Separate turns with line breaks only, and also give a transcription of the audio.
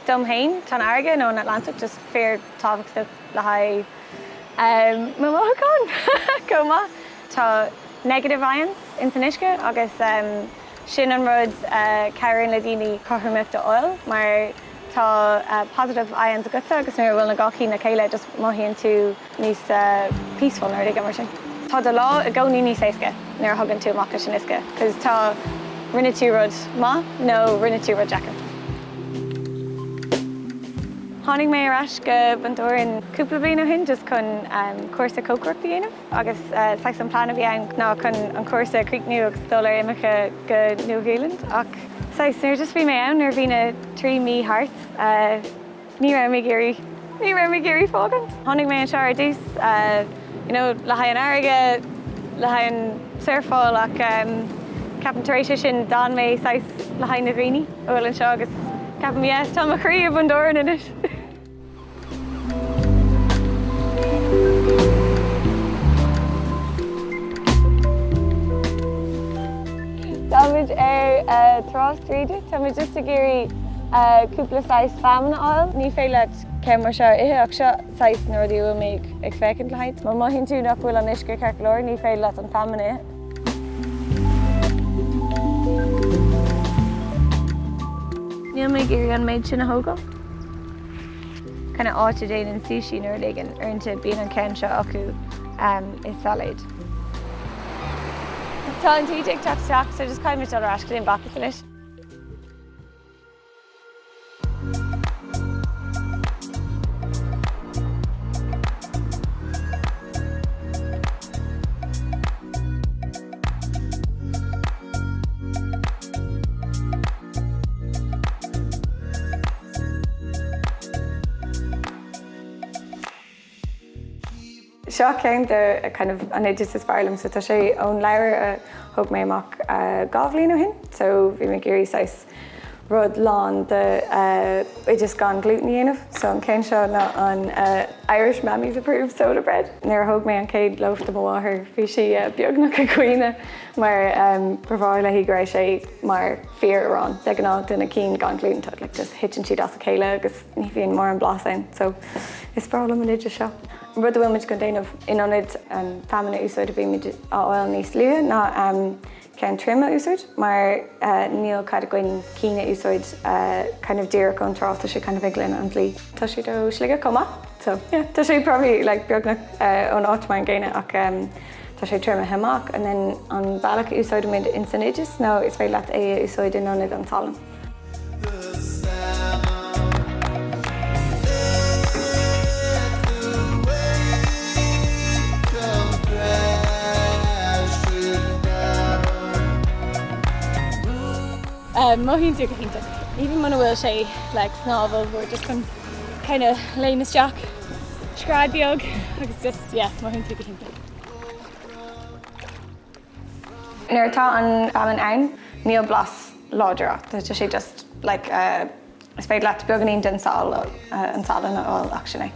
Dom féin, tá an fharraige nó an Atlantach just fíor tábhachtach le haghaidh mo mhothúcháin chomh maith. Tá negative ions ins an uisce agus sin an rud a chabhraíonn le daoine cothromaíocht a fháil mar tá positive ions agatsa agus nuair a bhfuil na dhá cinn le chéile just mothaíonn tú níos peaceful nó rud éigin mar sin. Tá do lá i gcónaí níos éasca nuair a thagann tú amach leis an uisce cos tá rinne tú rud maith nó rinne tú rud deacair. Tháinig mé ar ais go Bundoran cúpla bliain ó shin just chun cúrsa cócaireachta a dhéanamh agus saghas an plean a bhí ann ná chun an cúrsa a chríochnú agus dul ar imirce go Nua Sheoland ach saghas nuair just bhí mé ann nuair a bhí na 3 mí thart ní raibh mé ag iarraidh ní raibh mé ag iarraidh fágaint. Tháinig mé anseo ar dtús you know le haghaidh an fharraige, le haghaidh an surfáil ach ceapaim tar éis é sin d'fhan mé saghas le haghaidh na dhaoine a bhfuil anseo agus ceapaim yeah tá mo chroí i Bundoran anois. Táimid ar Trá Bhríde. Táimid just ag iarraidh cúpla saghas feamainn a fháil. Ní féidir leat ceann mar seo a ithe ach seo saghas na rudaí a bhfuil mé ag féachaint le haghaidh. Má mothaíonn tú nach bhfuil an uisce ceart go leor, ní féidir leat an feamainn a ithe. Níl mé ag iarraidh an méid sin a thógáil. Kind of áit a déanann sushi nó rud éigin, uaireanta bíonn an ceann seo acu i sailéad. Tá an taoide ag teacht isteach so just caithfidh muid dul ar ais go dtí an bacas anois. Seo ceann de kind of an oideas is fearr liom so tá sé ón leabhar a thóg mé amach 2 bhliain ó shin so bhí mé ag iarraidh saghas rud lán de oideas gan glútan a dhéanamh so an ceann seo ná an Irish Mammy's Approved Soda Bread. Nuair a thóg mé an chéad loaf do mo mháthair bhí sí beagnach ag caoineadh mar ba bhreá léi go raibh sé mar fíor arán. De ghnáth do na cinn gan glútan tá like just thiteann siad as a chéile agus ní bhíonn mórán blas ann so is breá liom an oideas seo. Rud a bhfuil muid chun déanamh in ionad an feamainn a úsáid a bhí muid á fháil níos luaithe ná ceann tirim a úsáid mar níl cead againn cinn a úsáid kind of díreach ón trá tá sé kind of i gcoinne an dlí. Tá siad ó Sligeach chomh maith so yeah tá sé probably like beagnach ón áit mar an gcéanna ach tá sé triomaithe amach and then an bealach a úsáidimid in san oideas nó is féidir leat é a úsáid in ionad an salann. Mothaíonn tú go hiontach. Even muna bhfuil sé like snámh ollmhór just chun kind of léim isteach scread beag agus just yeah mothaíonn tú go hiontach. Nuair atá an fheamainn ann níl blas láidir ach tá sé just like is féidir leat beagáinín den sal an salann a fháil ach sin é.